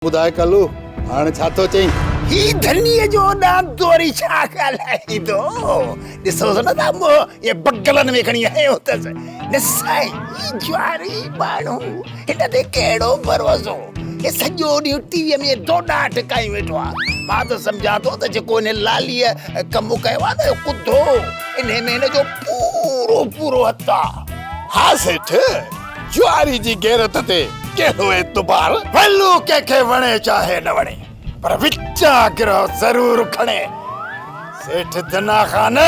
ٻڌاء ڪلو، هاڻ ڇا ٿو چئين؟ هي ڌنيء جو ڏاندو وري ڇا ڳالهائيندو؟ ڏسوس نه ٿا منهن ائين بغلن ۾ کڻي هنيو اٿس. نه سائين، هي جواري ماڻهو، هن تي ڪهڙو ڀروسو؟ هي سڄو ڏينهن ٽي ويء ۾ دوڏا ٽڪايون ويٺو آهي. مان ته سمجهان ٿو ته جيڪو هن لاليء ڪم ڪيو آهي نه اهو ڪڌو، انهيء ۾ هن جو پورو پورو هٿ آهي. ها سيٺ، جواري جي غيرت تي ڪهڙو اعتبار؟ ولو ڪنهن کي وڻي چاهي نه وڻي، پر وچان گرهه ضرور کڻي. سيٺ دنا خان،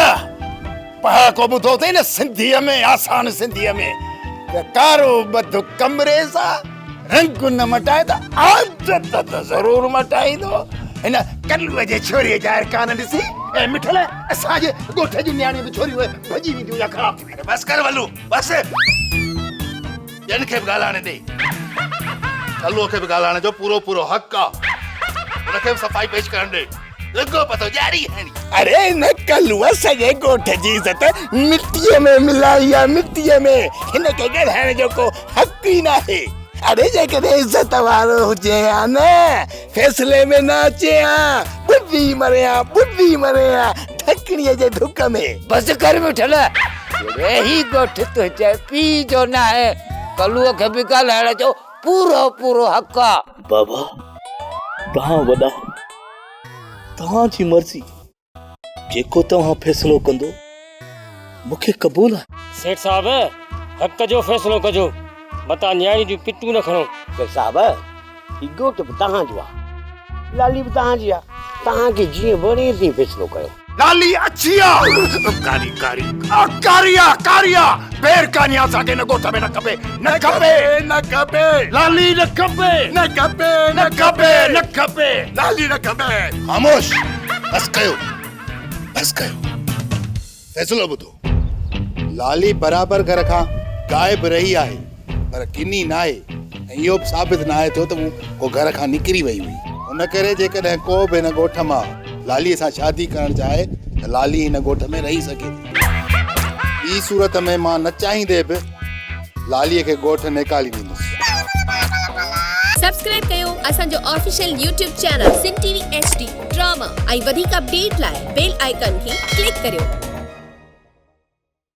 پهاڪو ٻڌو اٿئي نه سنڌيء ۾، آسان سنڌيء ۾، ته ڪارو ٻڌ ڪمري سان رنگ نه مٽائي ته عادت ته ضرور مٽائيندو. هن ڪلوء جي ڇوريء جا ارڪان ڏسي، اي مٺل، اسان جي ڳوٺ جون نياڻيون به ڇوريون ڀڄي وينديون يا خراب ٿي وينديون. بس ڪر ولو، بس. ٻين کي به ڳالهائڻ ڏي. ڪلوء کي به ڳالهائڻ جو پورو پورو حق آ. ان کي به صفائي پيش ڪرڻ ڏي. رڳو پتو ڄاري هڻي. اڙي هن ڪلوء سڄي ڳوٺ جي عزت مٽيء ۾ ملائي آ، مٽيء ۾. هن کي ڳالهائڻ جو ڪو حق ئي ناهي. اڙي جيڪڏهن عزت وارو هجين ها نه، فيصلي ۾ نه اچين ها، ٻڏي مرين ها، ٻڏي مرين ها ڍڪڻيء جي ڍڪ ۾. بس ڪر مٺل، اڙي هي ڳوٺ تنهنجي پيء جو ناهي، ڪلوء کي به ڳالهائڻ جو پورو پورو حق آ. بابا، توهان وڏا، توهان جي مرضي، جيڪو توهان فيصلو ڪندو، مون کي قبول آهي. سيٺ صاحب، حق جو فيصلو ڪجو، متان نياڻي جون پٽون نه کڻو. سيٺ صاحب، هي ڳوٺ به توهان جو آهي، لالي به توهان جي آهي، توهان کي جيئن وڻي تيئن فيصلو ڪيو. لالي اڇي آ، ڪاري ڪاري آ، ڪاري آ، ڪاري آ، بير ڪاني آ، اسان کي هن ڳوٺ ۾ نه کپي، نه کپي، نه کپي، لالي نه کپي، نه کپي، نه کپي، نه کپي، لالي نه کپي. خاموش! بس ڪيو، بس ڪيو، فيصلو ٻڌو. لالي برابر گهر کان غائب رهي آهي پر ڪني ناهي ۽ اهو به ثابت ناهي ٿيو ته هو ڪو گهر کان نڪري وئي هئي. ان ڪري جيڪڏهن ڪو به هن ڳوٺ مان لاليء سان شادي ڪرڻ چاهي ته لالي هن ڳوٺ ۾ رهي سگهي ٿي. ٻي صورت ۾ مان نه چاهيندي به لاليء کي ڳوٺ نيڪالي ڏيندس. سبسڪرائب ڪيو اسان جو official YouTube channel Sindh T V H D drama ۽ وڌيڪ اپڊيٽ لاء بيل آئيڪان کي ڪلڪ ڪريو.